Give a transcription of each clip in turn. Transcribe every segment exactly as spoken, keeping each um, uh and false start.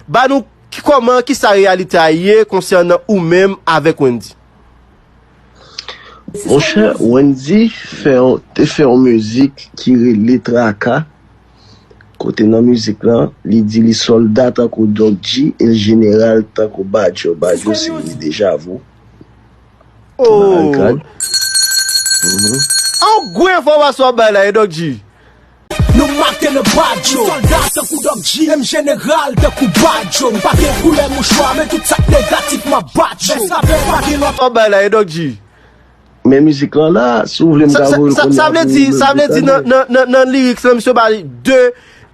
Ba nou ki, kòman, kisa reyalite a ye konsènan ou menm avèk Wendy? Monchè, Wendy fè yon, te fè yon mizik ki rele Traka. Kote nan mizik lan, li di li sòlda tankou Doc G e l jeneral tankou Badjo. Badjo se Deja Vu. Oh! An gwo enfòmasyon w bay la, e Doc G. Nou make nan Badjo. Sòlda tankou Doc G, menm jeneral tankou Badjo. M pa gen koulè mouchwa, men tout sa k negatif m ap bat yo. Sa bay la, e Doc G. Men mizik lan la, si w vle m ka voye l kounye a. Sa vle di, sa vle di nan, nan, nan, nan lirik lan, misye bay de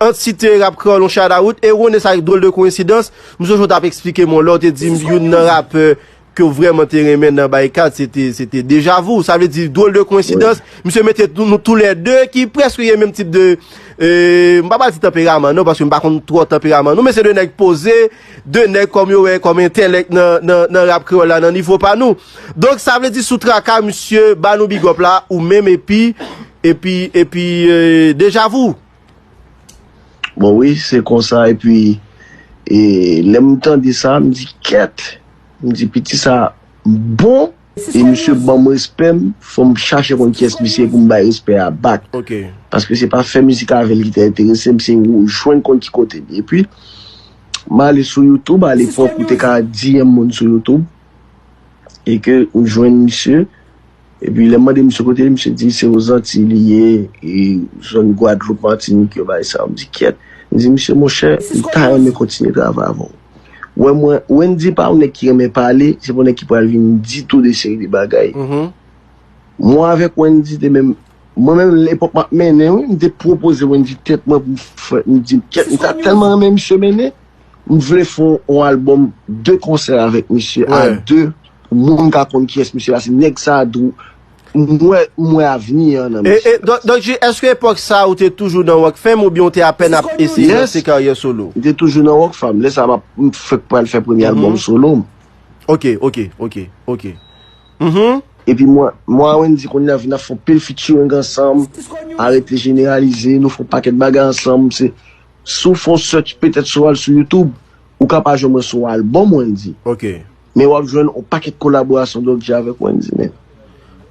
antite rap kreyòl yon shout out, e w konnen sa dwòl de koyensidans, m sonje w t ap eksplike m lè w te di m youn nan rapè ke w vrèman te renmen nan Barikad, se te, se te Deja Vu. Sa vle di, dwòl de koyensidans, misye mete nou, nou toulède ki prèske gen menm tip de, e, m pa pral di tanperaman non, paske m pa konn twò tanperaman nou, men se de nèg poze, de nèg kòm yo wè kòm entèlèk nan, nan, nan rap kreyòl la, nan nivo pa nou. Donk, sa vle di sou Traka, misye ba nou big up la, ou menm epi, epi, epi, e, Deja Vu. Bon, wi, se konsa. Epi, e, lè m tande sa, m di, kèt! M di, piti sa bon, e misye ban m respè m, fò m chache konn kiyès misye pou m bay respè a back. Paske se pa fè mizik avè l ki te enterese m, se jwenn konn ki kote li. Epi, m ale sou YouTube, alepòk, ou te ka D M moun sou YouTube, e ke ou jwenn misye, Epi lè m mande misye kote li, misye di se Ozanti li ye, e zòn Gwadloup, Matinik yo bay sa. M di, kèt. M di, misye, monchè, m ta renmen kontinye travay avè w. Wè mwen, Wendy pa yon nèg ki renmen pale, se pa yon nèg ki pral vin di tou de seri de bagay. Mwen avèk Wendy te menm, mwen menm lepòk m ap mennen wi, m te pwopoze Wendy tèt mwen pou m fè, m di, kèt, m ta tèlman renmen misye mennen, m vle fè yon albòm de konsè avèk misye a de, pou moun ka konn kiyès misye la, se nèg sa a dou, m wè, m wè avni an nan misye. E, e, Doc G, èske epòk sa a ou te toujou nan Rockfam oubyen ou te apèn ap eseye lanse karyè solo? M te toujou nan Rockfam, lè sa a m ap, m fèk pral fè premye albòm solo m. Ok, ok, ok, ok. Mhm. Epi mwen, mwen a Wendy kounye a vin ap fè yon pil featuring ansanm, Arete Jeneralize, nou fè yon pakèt bagay ansanm, se Si w fè yon search petèt si w al sou YouTube, ou ka pa jwenn mwen sou yon albòm Wendy. Men w ap jwenn yon pakèt kolaborasyon Doc G avèk Wendy, men.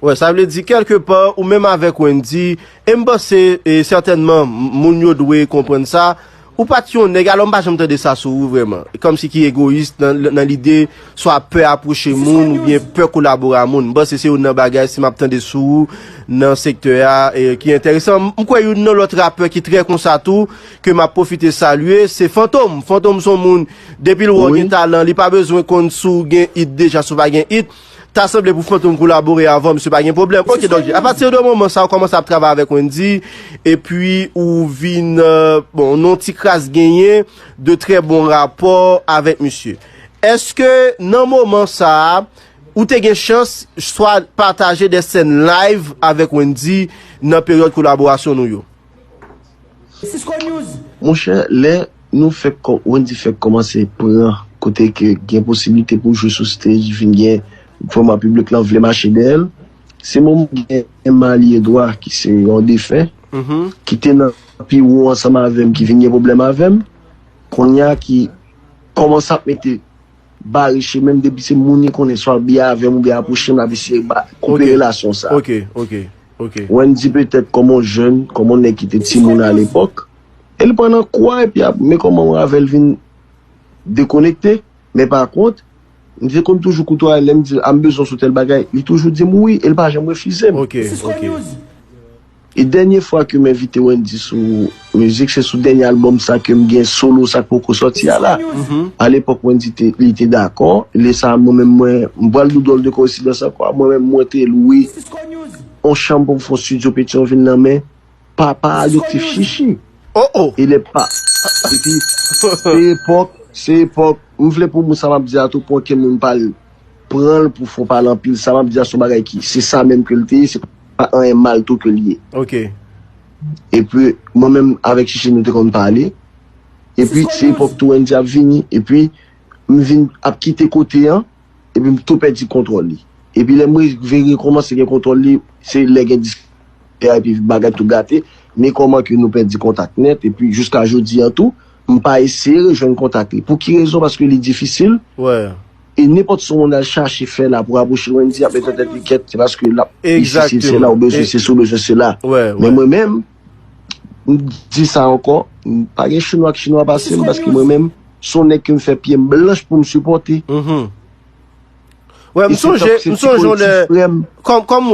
Wè, sa vle di, kèlkepa, ou menm avèk Wendy, e m panse, e, sètènman, m-, moun yo dwe konprann sa, ou pa t yon nèg, alò m pa janm tande sa sou ou vrèman, kòmsi ki egoyis nan, nan lide swa pè apwoche moun oubyen pè kolabore a moun. M panse se youn nan bagay, si m ap tande sou ou nan sektè a, e, ki enteresan. M, m kwè youn nan lòt rapè ki trè konsa tou, ke m ap pwofite salye, se Fantom. Fantom se yon moun, depi l wè w gen talan, li pa bezwen konn si w gen hit deja, si w pa gen hit. Ta sanble pou Fantom kolabore avè w, misye pa gen pwoblèm. Ok, Doc G, apati de moman sa a, ou kòmanse ap travay avèk Wendy, epi ou vin, euh, bon, nan yon ti kras genyen de trè bon rapò avèk misye. Èske nan moman sa a, ou te gen chans swa pataje de sèn live avèk Wendy nan peryòd kolaborasyon nou yo? Monchè, lè nou fèk kò-, Wendy fèk kòmanse pran kote ke gen posiblite pou jwe sou stage, vin gen vrèman piblik lan vle mache dèyè l, se moman gen Malie Edouard ki se yon defen, ki te nan piwo ansanm avè m, ki vin gen pwoblèm avè m, kounye a ki kòmanse ap mete bare chemen m, depi se moun li konnen, swa byen avè m oubyen apwoche m, l ap eseye ba, koupe relasyon sa. Wendy petèt kòm yon jèn, kòm yon nèg ki te timoun alepòk, e li pran nan kou a, epi ap, men kòman mwen avè l vin dekonekte. Men pa kont, m te konn toujou koutwaye l, lè m di l, a, m bezwen w sou tèl bagay, li toujou di m wi, e l pa janm refize m. E dènye fwa ke m envite Wendy sou mizik, se sou dènye albòm sa ke m gen solo, sa k poko sòti a la. Alepòk, Wendy te, li te dakò. Lè sa a, mwen menm, mwen, m pral di w dwòl de koyensidans ankò. Mwen menm, mwen te lwe yon chanm pou m fè yon estidyo Petyonvil nan men papa Adjektif Chichi. E lè pa, epi, se epòk, se epòk, m vle pou moun sa m ap di a tou, pou okenn moun pa l pran l pou fè w pale anpil. Sa m ap di a se yon bagay ki, se sa menm ke l te ye, se pa anyen mal tou ke l ye. Epi, mwen menm avèk Chichi nou te konn pale. Epi, se epòk tou Wendy ap vini. Epi, m vin ap kite kote an. Epi m tou pèdi kontwòl li. Epi lè m rive rekòmanse gen kontwòl li, se lè gen diskisyon epi bagay tou gate. Men kòman ke nou pèdi kontak nèt, epi jiska jodi an tou, M pa eseye rejwenn kontak li. Pou ki rezon? Paske li difisil. Wè. E nenpòt sa yon moun al chache fè la pou rapwoche l, Wendy ap met nan tèt li kèt, se paske l ap difisil, se la ou bezwen sesi, ou bezwen sela. Wè, Men mwen menm, m di sa ankò, m pa gen chinwa ak chinwa pase m, paske mwen menm, se yon nèg ke m fè pye m blanch pou m sipòte. Mhm. Wè, m E se sonje, tankou se m ti sonje yon lè, kolektif frè m. kòm, kòm